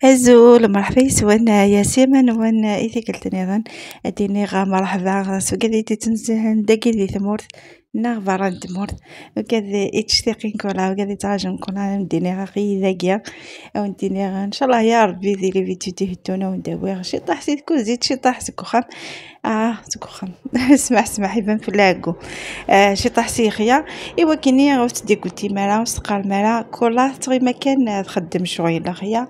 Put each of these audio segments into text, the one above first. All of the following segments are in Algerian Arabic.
أزول مرحبا يسون يا سيمن وين إذا قلت نظن أديني غا مرحبا سوكا تنزهن داكي ذي ثمورت نغبر تمورت وكذا اتشتاقين كولا وكذا تعجن كولا نديني غا غي ذاكيا أو نديني غا إن شاء الله يا ربي ذي لي فيديو تيهدونا ونداوي شي طاح سيد كوزيت شي طاح سكوخام سكوخام اسمح اسمح يبان في لاكو شي طاح سيخيا إوا كيني غوت دي قلتي مالا وسقال مالا كولا تغي مكان تخدم شغل لخيا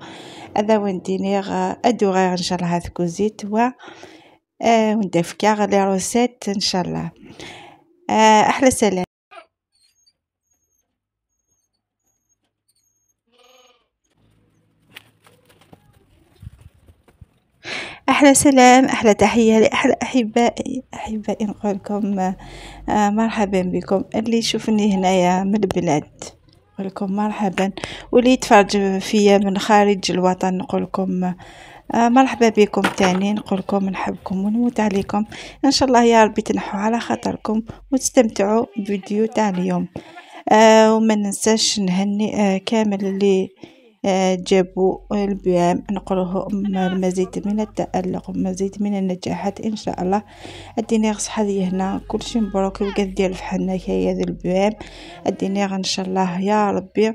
هذا وين ديني ادو غير ان شاء الله هذا كوزيت و وندفكا غير les recettes ان شاء الله. احلى سلام. احلى سلام، احلى تحية لاحلى احبائي. احبائي نقول لكم مرحبا بكم. اللي يشوفني هنايا من البلاد نقول لكم مرحبا، واللي يتفرج فيا من خارج الوطن نقول لكم مرحبا بكم تاني. نقول لكم نحبكم ونموت عليكم. ان شاء الله يا ربي تنحوا على خاطركم وتستمتعوا بفيديو تاع اليوم. وما ننساش نهني كامل اللي جابوا ال BEM، نقولهم المزيد من التألق ومزيد من النجاحات ان شاء الله. اديني غصحة هنا كلشي مبروك وقد ديال فحالنا هي ذا ال BEM. اديني ان شاء الله يا ربي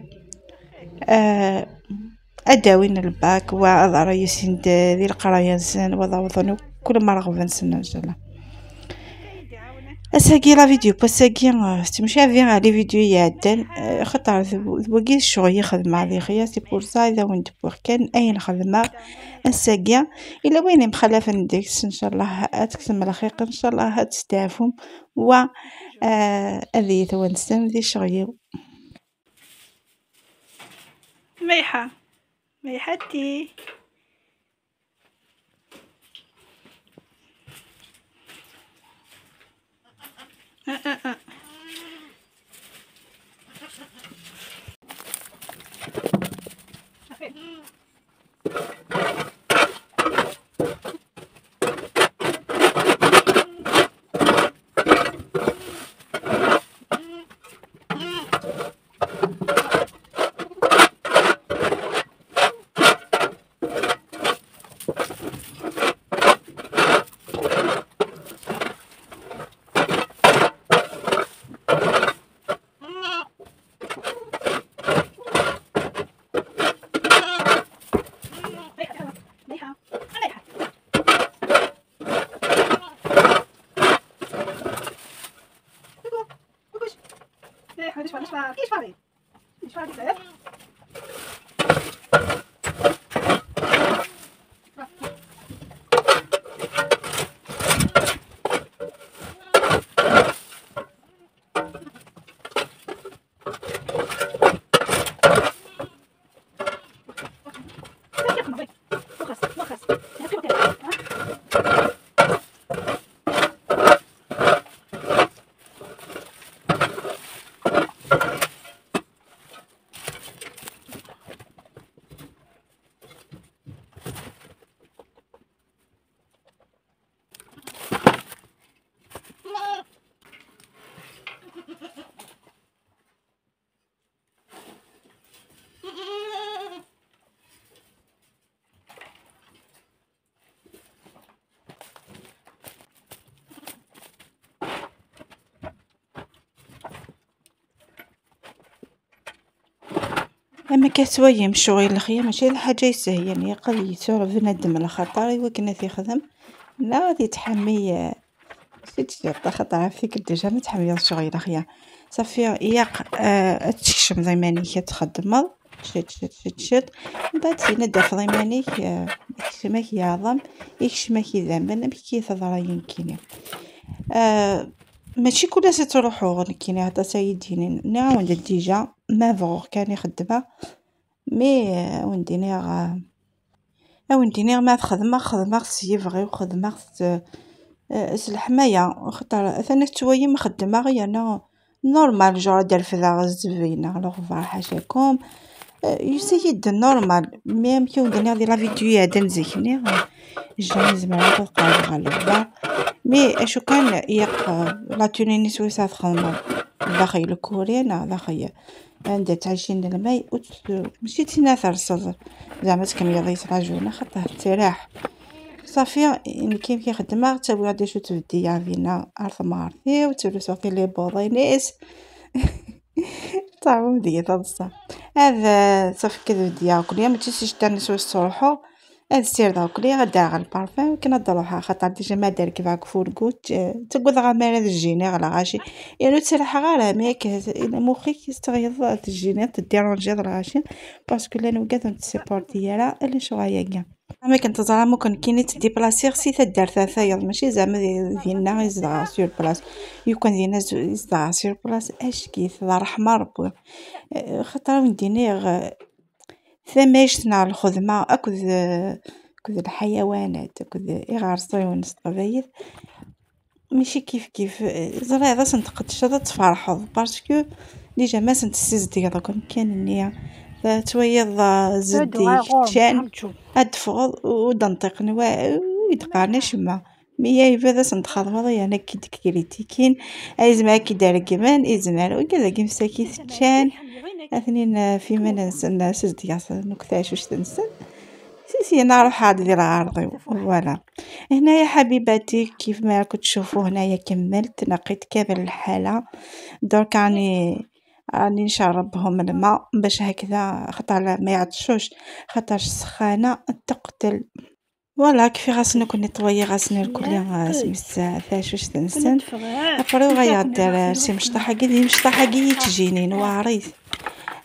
اداوين الباك وضع يسند ذي القراية نسن وضع كل ما رغب نسن ان شاء الله. اساكي la vidéo باساكي تمشي افي les vidéos يعدل خاطر ذوكي الشغل يخدم على خيا c'est pour ça اذا وين تبوغ كان اين خدمة اساكي الا وين مخلفه نديكس ان شاء الله تكتم الخيق ان شاء الله تستعفهم و اذي ثوانسن ذي الشغل. ميحه ميحتي اما كتويم الشغل الخيا ماشي الحاجة يسهل، يعني قضية بنادم الخطر ايوا كنا في خدم لا غادي تحمي شي خطر فيك déjà ما تحمي الشغل الخيا صافي ياق تشكشم ضيمانيك تخدم شد شد شد شد من بعد تينا ضيمانيك يكشمك يعظم يكشمك يذنب كي تضرا يمكن ماشي كل سي تروحو كاين هذا سيديني نعاون déjà ما فوق كان يخدمها mais ونديني غا ونديني ما خدمة خدمة خص يفغي وخدمه خص الحماية خاطر ثاني تويم خدمة غير انا normal جو ديال فدا الزبينه الغبار حاشاكم يسيد normal même كي ندير هذه la vidéo هذا نزيكني jamais زعما تلقى الغبار mais اشو كان يق لا توني سويسا تخدم داخل الكورينا داخل عندها تعيشين الماء ماشي تناثر زعما تكمل يتراجعونا خاطر تراح صافي. كيف كيخدمها تاوي غادي شو تبدي فينا عرف مارثي وتلبسو في لي بوضينيس تعرفوا مدية بصح هذا صافي كتبدي كل ما تيسيش تاني سو هاد السير داك لي غدا غا البارفان كنضروها خاطر déjà ما دار كيف هاك fourgon تقول غا مال الجيني غلا غاشي يعني تسرح غير ميك مخي كيستغيظ تجيني تديرونجي الغاشي parce que لا نوكاد نتسيبورتي راه اللي شغايا ما كنت زعما ممكن كيني تديبلاسي خصي تدار ثاثايا ماشي زعما ديالنا يزرع sur place يكون ديالنا يزرع sur place اش كيف رحمه ربي خاطر نديني ثماش الخدمة أكد الحيوانات أكد إغارسيون الصغير ماشي كيف كيف زرع هذا سنتقدش هذا تفرحض parce que déjà ما سنتسيزدي هذاك كان تويض زدي كتشان أدفغ ودنطق نوا ويدقاني شما ميا يبدا سنتخض يعني كي كريتيكين اي زعما كي دار كمان إزمار وكذا كي مساكي تشان اثنين في من نسن سزديا نكتاش واش تنسن سي انا روح هاد ديال عرضي voilà. هنايا حبيباتي كيف ما راكم تشوفوا هنايا كملت نقيت كامل الحالة. درك راني نشربهم الماء باش هكذا خاطر ما يعطشوش خاطر السخانه تقتل. voilà كيف غاسنا كوني طوية غاسنا الكل سميت فاش تنسن ابري غيدير سي مشطحة كي مشطحة كي تجيني نواريث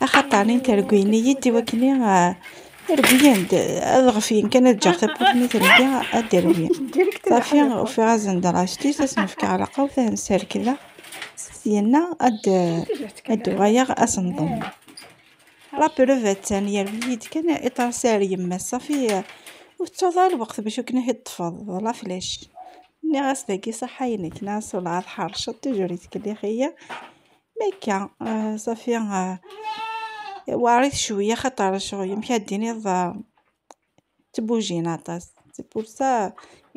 خاطرني ترقيني يدي وكني رقيان الغفين كانت جا تبغني تلقى ادير صافي. وفي غازن دراشتي تسنفك على قوته نسال كذا سينا اد غير اسنضم لا بروفات الثانية الوليد كان اطار ساري يما صافي وتوضع الوقت باش كنا يتفض لا فلاش ني غاس داكي صحاينك ناس ولا حرشه تجري تكلي خيا ميكا صافي واريت شوية خاطر شوية مشى ديني تبوجينا طاس c'est pour ça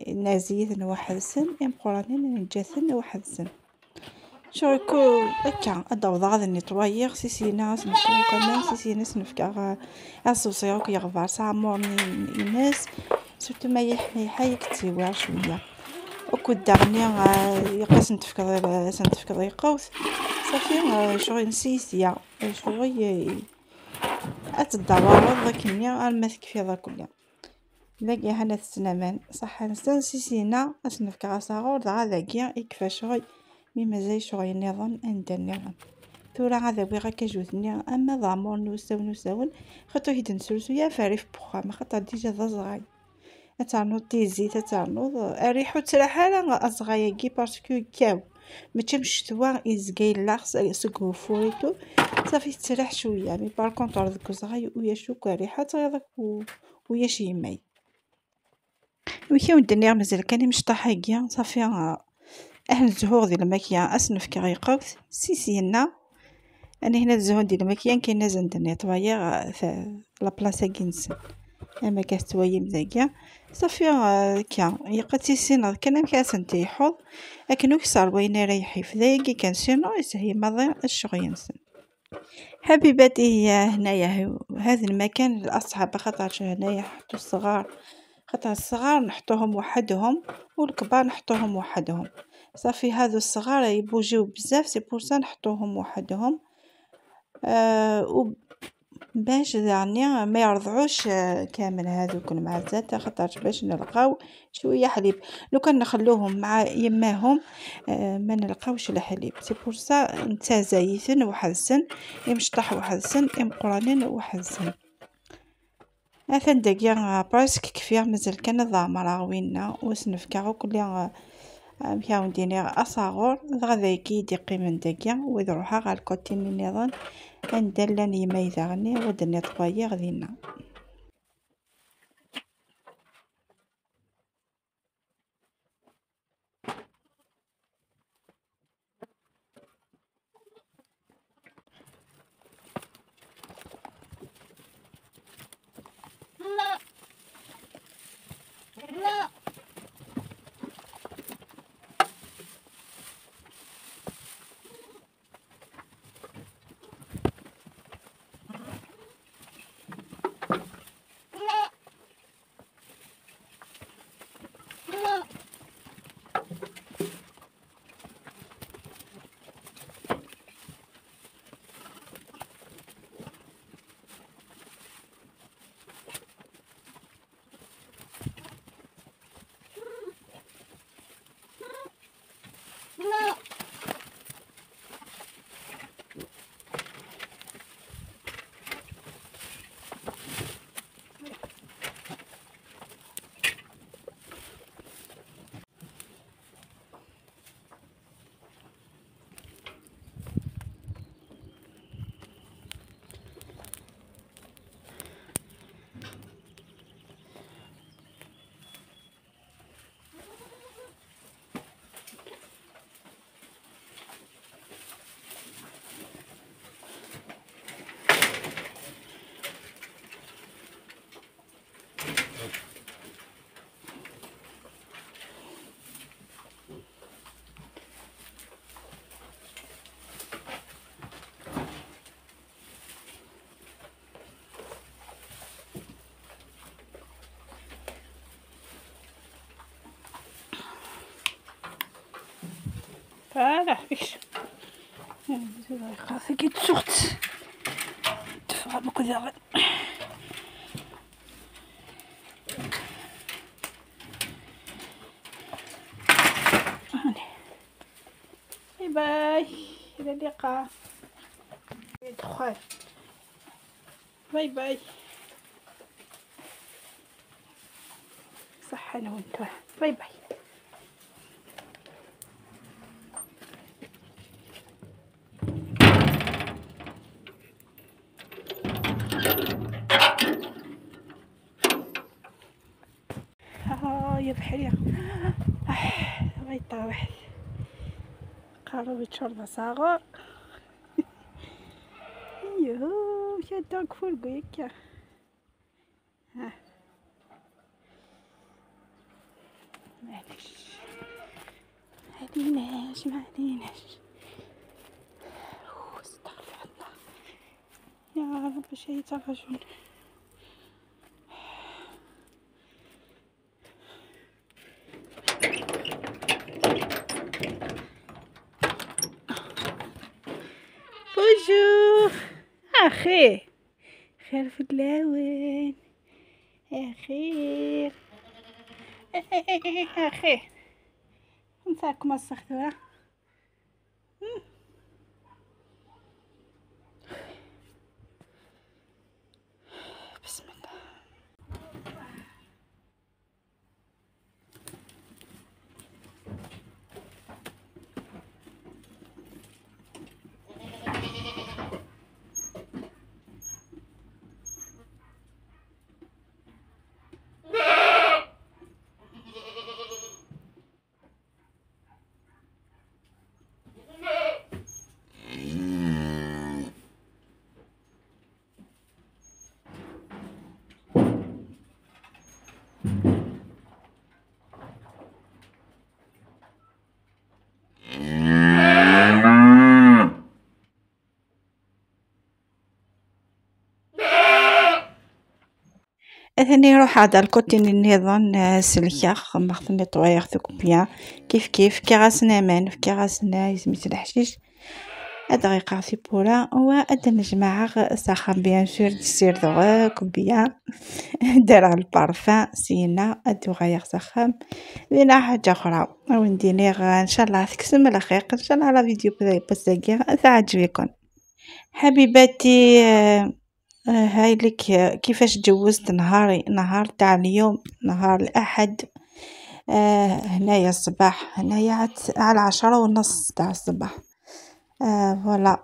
نازيث واحد السن امقرانين نجاثن واحد السن شوكو هكا ادوض غادي نطويغ سي سينا سنفكا كمان سي سينا سنفكا اسوسيو كيغبار سامورني الناس surtout ما يحمي حيك تيوار شوية وكود دارني يقاس نتفكر سنتفكر يقوس صافي شغل نسيسيا شغل اتدور كني ما تكفي هذا كله لاقي هنا السنمان صح نسن سيسينا اسنفكا صغور دغا يكفى شغل مي مازال شغل النظام عند النظام ثورا غادا بغا كجوثني اما ضامور نوساو نوساون خاطر هيد نسرسو يا فارف بوخا ما خاطر ديجا ضزغاي اتعنوض تيزيت اتعنوض اريحو تراحالا اصغايا كي باسكو كاو ماشي مشتوا يزكاي لا سكو فوريتو صافي تريح شوية. مي بار كونطر ديك صغاي ويا شوك ريحه تغيضك ويا شي ماي وكي ودني مازال كان مشطحة كيا صافي اهل الزهور ديال الماكية اسنف كغيقوت سيسينا انا هنا الزهور ديال الماكية كاين زندني طوايا لا بلاصة كينس اما كاستوي مزاكيا صافي كا يقا تيسينا كان كاسن تيحوض لكن كسر وين رايحي في ذاكي كان سينو يسهي ماضي الشغل ينسن. حبيباتي هي هنايا هذا المكان للاصحاب خاطر هنايا حطوا الصغار خاطر الصغار نحطوهم وحدهم والكبار نحطوهم وحدهم صافي. هادو الصغار يبوجيو بزاف c'est pour ça نحطوهم وحدهم باش يعني ما يرضعوش كامل هذوك المعزات خاطر باش نلقاو شوية حليب. لو كان نخلوهم مع يماهم ما نلقاوش الحليب c'est pour ça نتا زايثن واحد السن يمشطح واحد السن يمقرانين واحد السن اثن داكيا presque كفيا مازال كان ضامرة وينا وسنفكا كل مشاو نديني اصاغور غدا كي قيمن داكيا ويروح غا الكوتين النظام ندلني ما يذغني ودني طوايا غدينا. Voilà. باي باي، الى اللقاء. دخان. باي باي. صحة وانتو. باي باي. يا بحرية غيطاوح قرب يتشرب صاغر. يوهو شادوك فوق. ها معليش، معليناش معليناش. استغفر الله يا رب، شي الرجل. Bonjour أخي، خير في اللاوين. أخير أخي نساكم الصخرة. بسم الله. ثاني روح هذا الكوتين النظام سلكا خمختني طوايغ ثوك بيان كيف كيف كي غاسنا مان كي غاسنا يسميت الحشيش دقيقة في بولا و نجمع ساخن bien sûr ديسير دغوك bien دار البارفان سينا ادو غايغ سخم لينا حاجة أخرى ونديني ان شاء الله تكسم الخير. ان شاء الله la vidéo بساكي تعجبكم حبيباتي. هاي لك كيفاش جوزت نهاري، نهار تاع اليوم نهار الاحد. هنايا الصباح، هنايا على 10:30 تاع الصباح. Voilà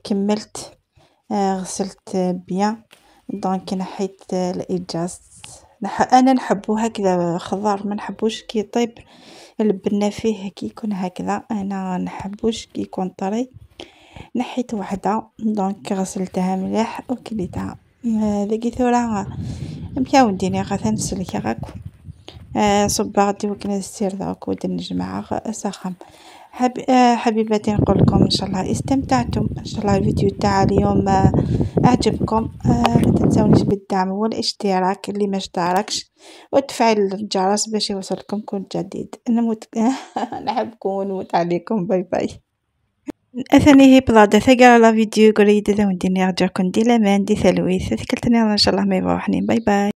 كملت غسلت bien donc نحيت الاجاز. انا نحبو هكذا خضار، ما نحبوش كي يطيب البنه فيه كي يكون هكذا، انا نحبوش كي يكون طري. نحيت وحده donc غسلتها مليح وكليتها. لقيت راه مكاون ديني غاثا نسلك غاكو صباغتي وكنا سير داك ودن نجمع سخم. حبيباتي نقول لكم ان شاء الله استمتعتم، ان شاء الله الفيديو تاع اليوم اعجبكم. ما تنسونيش بالدعم والاشتراك اللي ما اشتركش وتفعيل الجرس باش يوصلكم كل جديد. نموت نحبكم ونموت عليكم. باي باي. اثني هي بلاده ثقال la vidéo قريد ذا ونديني رجعكم دي لامان دي ثلويث ثكلتني ان شاء الله ما يبغوا حنين. باي باي.